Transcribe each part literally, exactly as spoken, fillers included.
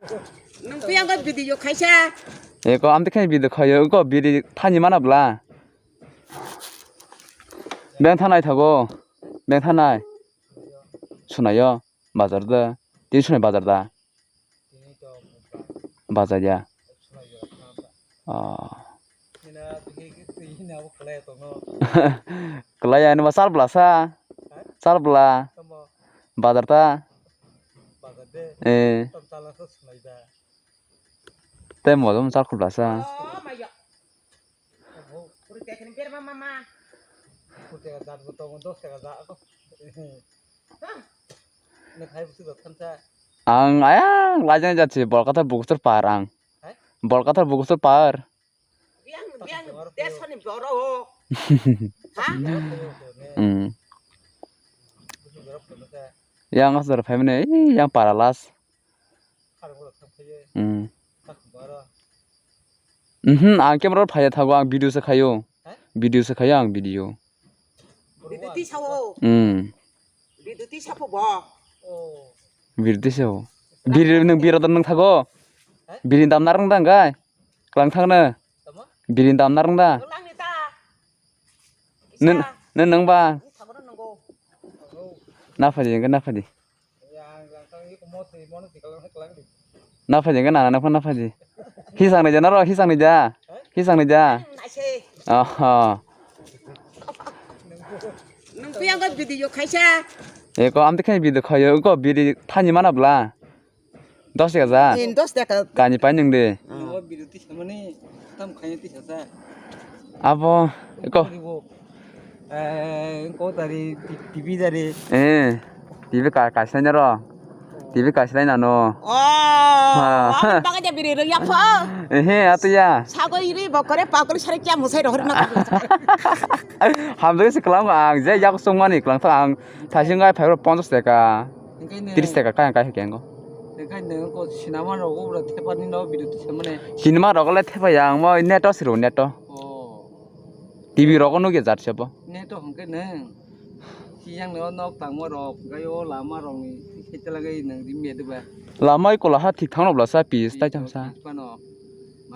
Nung piang ko video khaisa. Eko amte khe video khayo, eko biri thani mana bla. Beng thanai thago. Beng thanai. Sunayo bazar da. Tin sunai bazar da. Bazar ya. Oh. Kelai ani ba sal bla sa. Sal bla. Bazar ta. Eh. Tei mojom chal khulasa. Ang ayang lajang jatsi bolkathar bukusur par ang. Bolkathar bukusur par. Hmm. Yang asar family yang paralas. Hmm. Mhm, ang camera phaiya thago, ang video se khayo. Video se khayo ang video. Video tisao. Hmm. Video tisao bo. Video tisao. Biri nung bira dan nung thago. Biri dam narang dang gai. Klang thang na. Biri dam narang da. Nung nung ba. Na phadi, na phadi. Na phaidi, na na phone na phaidi. Hisang ni ja na ro, hisang ni ja. Hisang ni ja. Oho. Nung piang ko video khaisa. Eko amte khe video khayo, ko biri thani mana bla. Dos taka ja. Dos taka. Kani pai nung de. Video tisa mani tam khayo tisa sa. Abo, ko. Eh, ko tari, T V dari. Eh, T V ka, ka sai naro. T V ka sai nano. Oh, ha. Pakai dia biri ya po. Eh, atu ya. Sago iri bokore pakul sare kya musai rohor na. Hamdo se kelang ang, je yak song mani kelang ta ang. Thasing gai phai ponchas taka. Tris taka kaya kaya kengo. Sinema rogo bra thepani no video tisa mani. Sinema rogo le thepa yang mo neto siru neto. Oh. T V rogo nugya jat sebo. Neto hwnkhe nang. Siyang no nok tangma rok, gai o lama rok ni khetela gai nang rimya diba. Lama ikola ha thik thangno bla sa pis tai chang sa.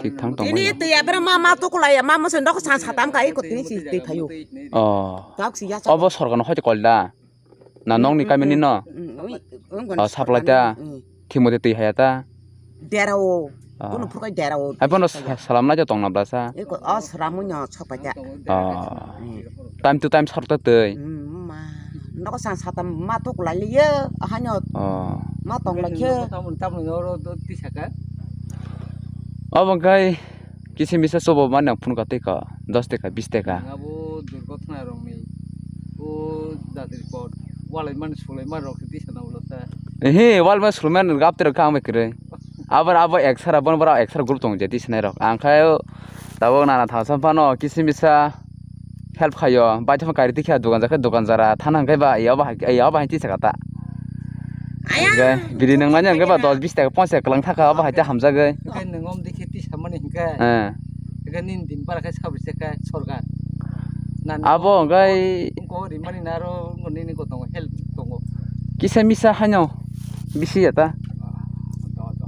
Thik thang tong. Ini twi abra ma ma to kulai ma mo sen dok sa sa tam kai ko tini si twi phayu. Oh. Tak si ya sa. Obo sorkar no hoite kolda. Na nokni kamini no? Oh, supply ta. Thimwi twi haya ta. Derao. Bono phurkai derao. Hai bono salam naija tongna blasa. Eko, oh, salamwi no sopai ta. Time to time sorta twi. Ma. Nogo sang satam ma tok lai liya. Ahanyo. Ma tong lai khe. Obo kai kisi misa sobo mani ang phunukha twi kha dos taka, bis taka. Abo durgothna rokni. O jatri pot, walai mani sulai mani rok twi sana ulo sa. Ehe, wal mani sulai mani gap terok kha ang bai kwrwi. Abo abo eksara, bono bora eksara group tongo je twi sanai rok. Ang khai tabuk nana thangsa phano kisi misa help khaio. Bai thama kari tikha dogan jakhe dogan jara thana hwnkhe ba abo hai abo hai twi saka ta. Biri nang nani hwnkhe ba dos bis taka ponchas taka kwlang thaka abo hai twi hamjagwi. Hwnkhe nwng om dikhe twi samani hwnkhe. Hwnkhe nini din bara khe sabri se khe sorkar. Abo hwnkhe ko rimani naro nini ko tongo help tongo. Kisa misa haino bisi ya ta.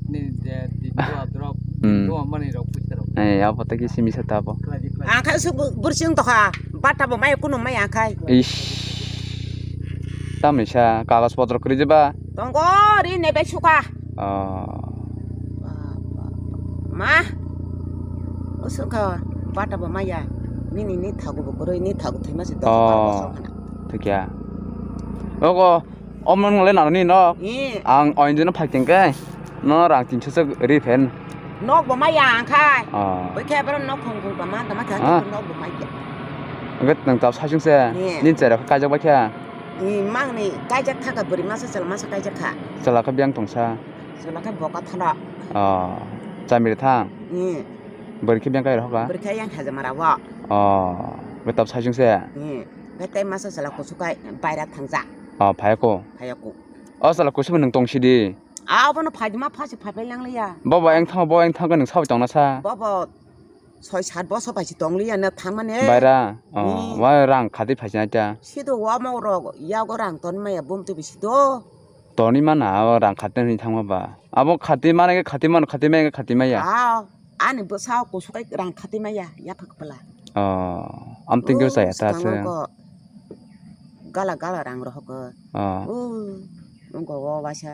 Nini je din dua drop dua mani rok puisa rok. Eh, abo ta kisa misa ta abo. Ang khai su bursing tokha bata bo mai kunu mai ang khai. Ish. Tamisa kagas potro kwrwi je ba. Tongo ri nebe suka. Oh. Ma. Usuk kha bata bo maya. Nini ni thagu bo kwrwi ni thagu thwima se dos bar bosor hana. Thikya. Ogo omon le nani no. Ang oin jino phakting ke. No rang tinso se ri phen. Nok bo maya ang khai. Bai khe bro nok khong khong tama tama kha nok bo maya. Nang tap sajung se. Nin chera kaijak bai kha. Ni mangni kaijak kha ka bwrwi masa chwla masa kaijak kha. Chwla khe biyang tongsa. Chwla khe boka thana. Oh, chamiri thang. Ni. Bwrwi khe biyang kai rohoka. Bwrwi khe yang haja mara wa. Oh, betap sajung se. Ni. Betai masa chwla kusukai baira thangja. Oh, phayako. Phayako. Oh, chwla kusubo nung tong sidi. Abono phaima phasi phaipai langliya. Bobo eng thang bo eng thang nung sabai tongna sa. Bobo. Soi sat bosor bai se tong liya na thang mane. Baira, oh, wa rang khadi phaisina ta. Sido wa mo rok yago rang ton maya bum tu bisi do. Toni mana abo rang khati hwnwi thangma ba. Abo khati mana khe khati mano, khati maya khe khati maya. Ah, ani bwsa kusukai rang khati maya, yaphak pala. Oh, am tingkir saya ta se. Gala gala rang rohok. Oh. Oh, nungko o waisa.